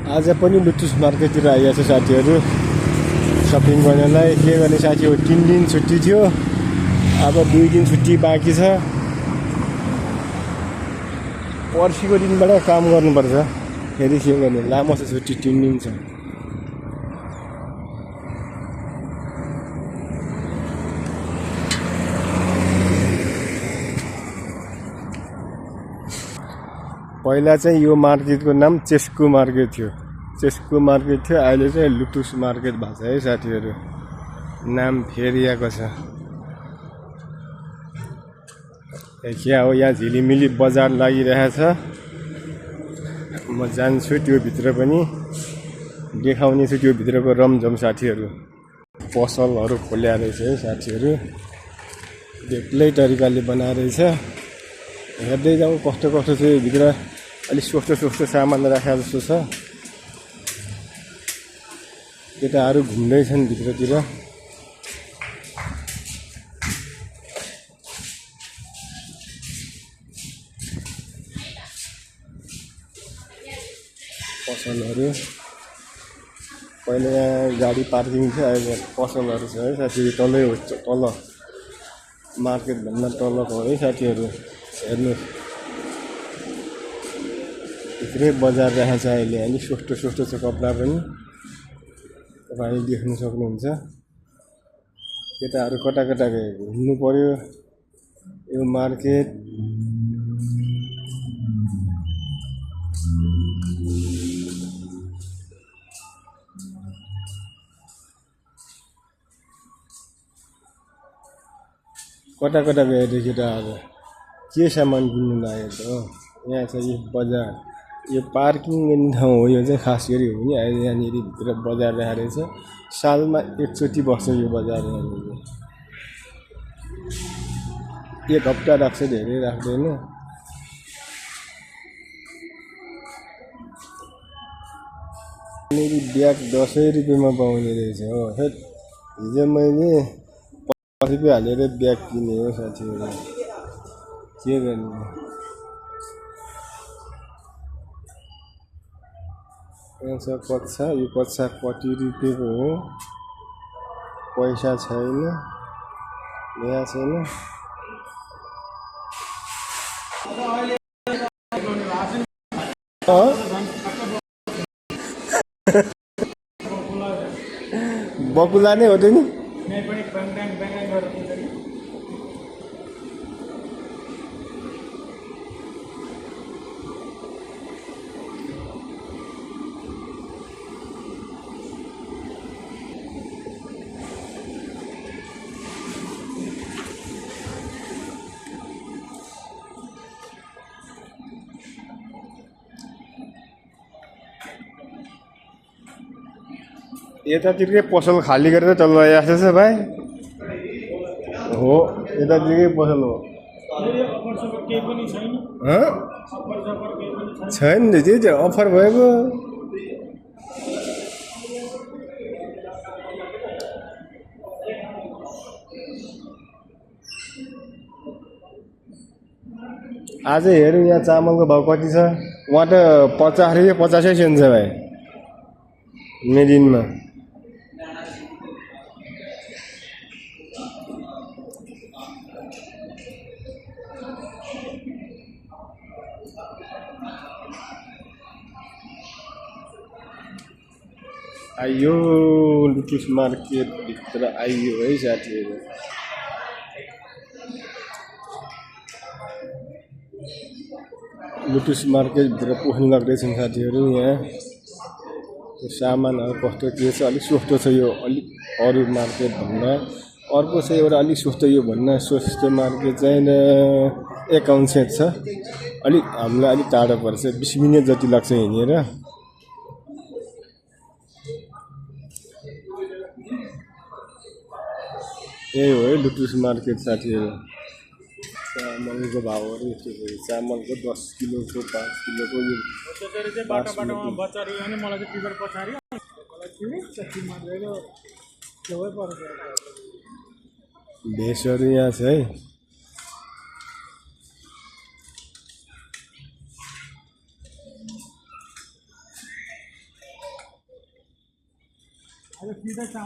आज पनि लुटुस मार्केटतिर आइएको छ साथीहरू सपिङ गर्नलाई। के गर्ने साथीहरू 3 दिन छुट्टी थियो, अब 2 दिन छुट्टी बाँकी छ। पर्सिको दिनबाट काम गर्नुपर्छ। फेरि के गर्ने, लामो छ छुट्टी, 3 दिन छ। पहिला चाहिँ यो मार्केटको नाम चेस्को मार्केट थियो। अहिले चाहिँ लुटुस मार्केट भएको छ है साथीहरू। नाम फेरिएको छ। क्या हो, यहाँ झिलिमिली बजार लागिरहेछ। म जान्छु त्यो भित्र पनि, देखाउने छु त्यो भित्रको रमझम साथीहरू। पसलहरू खोल्या रहेछ है साथीहरू, बेग्लै तरिकाले बनाएर रहेछ। हेर्दै जाउँ कस्तो कस्तो छ यो भित्र। अलिक सस्तो सामान राखेको जस्तो छ। केटाहरू घुम्दैछन् भित्रतिर। पसलहरू पहिला यहाँ गाडी पार्किङ थियो, अहिले पसलहरू छ है साथीहरू। तल मार्केटभन्दा तलको है साथीहरू। हेर्नु भित्रै बजार रहेछ अहिले। अलिक सस्तो छ कपडा पनि, तपाईँले देख्न सक्नुहुन्छ। केटाहरू कता घुम्नु पर्यो यो मार्केट। कता गएर केटाहरू के सामान किन्नु लाग्यो त। यहाँ छ यो बजार, यो पार्किङ गर्ने ठाउँ हो। यो चाहिँ खास गरी हो नि, अहिले यहाँनिर भित्र बजार राखेको रहेछ। सालमा एकचोटि बस्छ यो बजार। यहाँनिर 1 हप्ता राख्छ, धेरै राख्दैन। यहाँनिर ब्याग 10 रुपियाँमा पाउने रहेछ हो। हिजो मैले 50 रुपियाँ हालेर ब्याग किने हो साथीहरू। के गर्ने, यहाँ छ कच्छा। यो कच्छा 40 रुपियाँको हो। पैसा छैन, ल्याएको छैन। बकुला नै हो त नि। यतातिरकै पसल खाली गरेर तल आएको छ भाइ हो। यतातिरकै पसल हो। छैन नि, त्यही त अफर भएको। आज हेरौँ यहाँ चामलको भाउ कति छ। वहाँ त 50 रुपियाँ 50 सेन्ट छ भाइ मेदिनमा। आइयो लुटुस मार्केट भित्र आइयो है साथीहरू। लुटुस मार्केट भित्र पस्नु लाग्दैछन् साथीहरू। यहाँ सामानहरू कस्तो के छ, अलिक सस्तो छ यो। अलिक अरू मार्केट भन्दा अर्को छ एउटा अलिक सस्तो। यो भन्दा सस्तो मार्केट चाहिँ 51 छ। अलिक हामीलाई अलिक टाढो पर्छ, 20 मिनट जति लाग्छ हिँडेर। यही हो है लुटुस मार्केट साथीहरू। चामलको भाउहरू यस्तो छ। चामलको 10 किलोको 5 किलोको यो भेषहरू यहाँ छ है। अब सीधा